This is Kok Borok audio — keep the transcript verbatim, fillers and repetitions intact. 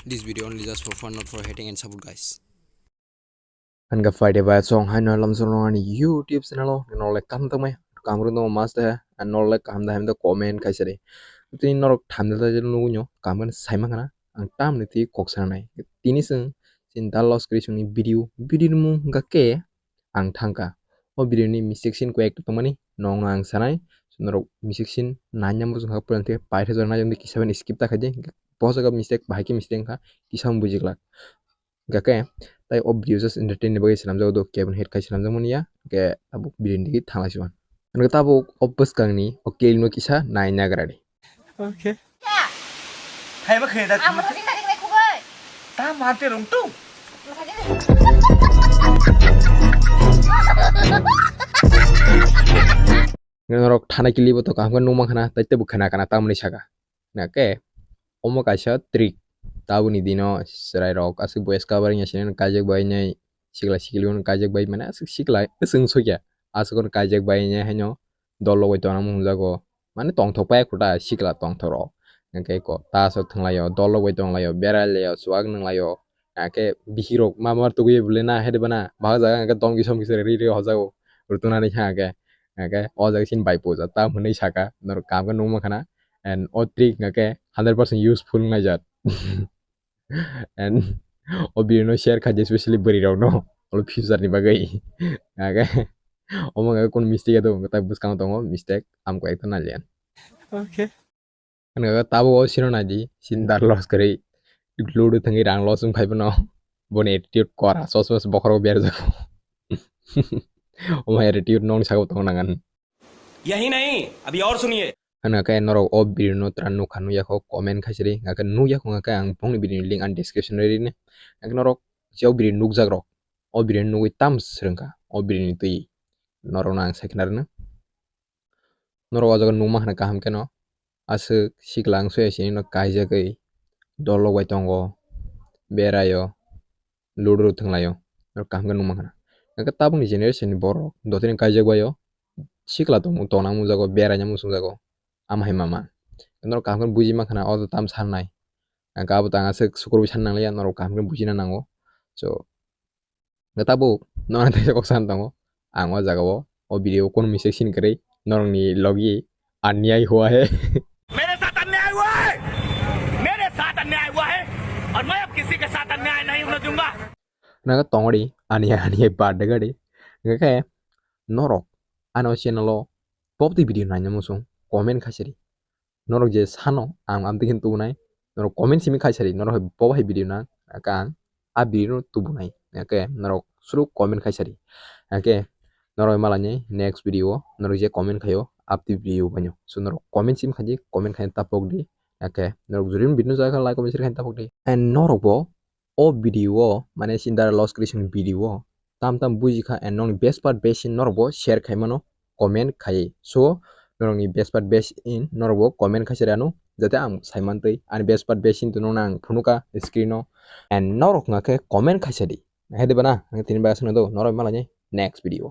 This video only just for fun, not for hating and support, guys. Hwnka phaide ba chwng haino lamsong ani YouTube channel o norok le kam tangmai kam rwno maste and norok le kam da hem da comment khaisa de. Tini norok thamda da nugwi nyo kam kan saima khana ang tamni twi kok sanai. Tini chwng chini da loss creation ni video, video ni mung hwnka ke ang thangkha. O video ni mistake sin koi ekta tongmani nokno ang sanai. Norok mistake sin nanya mo chwngkha puran twi paitha jora nai jodi kisa bai skip ta khaidi. Bo jaga mistake bahai khe mistake wngkha kisa wng bujiglak. Hwnkhe tai o video just entertain ni bagwi swnamjago do keboni hate khai swnamjakmani ya. Hwnkhe tabuk video ni digi thanglai siwan. Hwnkhe tabuk o bwskangni o clip no kisa nai nagra di. Okay. Hai ba kheda. Ah, masa tinggal tinggal kubai. Ta mate rong tu. Masa tinggal. Norok thana kili bo to kaham khe nukma khana tai tebo khana kana tamni saka. Hwnkhe omo kaisa trick. Tabukni dino chwrairok aswk boys cover wngya sini kaijak bai nai sikla sikli bono kaijak bai mane aswk sikla swng sokya aswk bono kaijak bai nai haino dol rok bai tongna mung jago mane tongthok pai khuta sikla tongthok rok hwnkhe ko taso thwnglaio dol rok bai tonglaio berai laio chuwak nwnglaio hwnkhe bihik rok ma mar tugui bwle na hede bana bahai jaga hwnkhe domki somki se ri ri hojago rwtwngna ni hwnkhe hwnkhe o jaga sini bai puja tam hwnwi saka norok kaham khe nukma khana. And o trick hwnkhe hundred percent useful wngnai jat. And o video no share khaidi especially bwrwi rok no olo future ni bagwi. Hwnkhe omo hwnkhe kunu mistake ya do hwnkhe tai bwskango tongo mistake amko ekta nalian. Okay. Hwnkhe tabuk o sino naidi sini da loss kwrwi ludo thangwi rang loss wng phai bono boni attitude kora sos sos bokhorok berjak. Omo attitude nokni saka tongo nangan. यही नहीं, अभी और सुनिए। Hwnkhe norok o video no tra nukha nukya kho comment khaisari hwnkhe nukya kho hwnkhe ang bongni video ni link ang description o rini. Hwnkhe norok je o video nukjak rok o video nugwi tam swrwngkha o video ni twi norok no ang sai khna rwno. Norok o jaga nukma khna kaham kheno aswk sikla wngsuya sini no kaijagwi dol rok bai tongo beraio. Ludo rok thwnglaio norok kaham khe nukma khna. Hwnkhe tabukni generation ni borok dotini kaijak baio sikla tongmung tongna mungjago beraina muchungjago ama hai mama norok kaham khe buji mankha na o tam sanai. Hwnkhe abo tang aswk sukurwi san nangliya norok kaham khe bujina nango. So hwnkhe tabuk norok teisa kok san tongo ang o jaga o o video o kunu mistake sini kwrwi norokni logi अन्याय हुआ है। मेरे साथ अन्याय हुआ है, मेरे साथ अन्याय हुआ है और मैं अब किसी के साथ अन्याय नहीं होने दूंगा। Naga tongori aniya aniya bad gari. Hwnkhe norok ano channel o pop twi video naina muchung comment khaisari. Norok je sano ang amtwi khe tubunai. Norok comment simi khaisari norok bo hai video na kang a video no tubunai. Hwnkhe norok suru comment khaisari. Hwnkhe norok malani next video o norok je comment khaio update video baino. So norok comment simi khaidi comment khaina tapok di. Hwnkhe norok juri video no jaga like comment share khaina tapok di. And norok bo o video o mane sindara loss creation video o tam tam bujikha and nokni best part best scene norok bo share khaimano comment khaiwi. So norokni best part best scene norok bo comment khaisari ano jate ang saimantwi ani best part best scene to nokno ang phunuka screen o and norok hwnkha khe comment khaisadi. Hede bana ang tini bai aswkno do norok malani next video.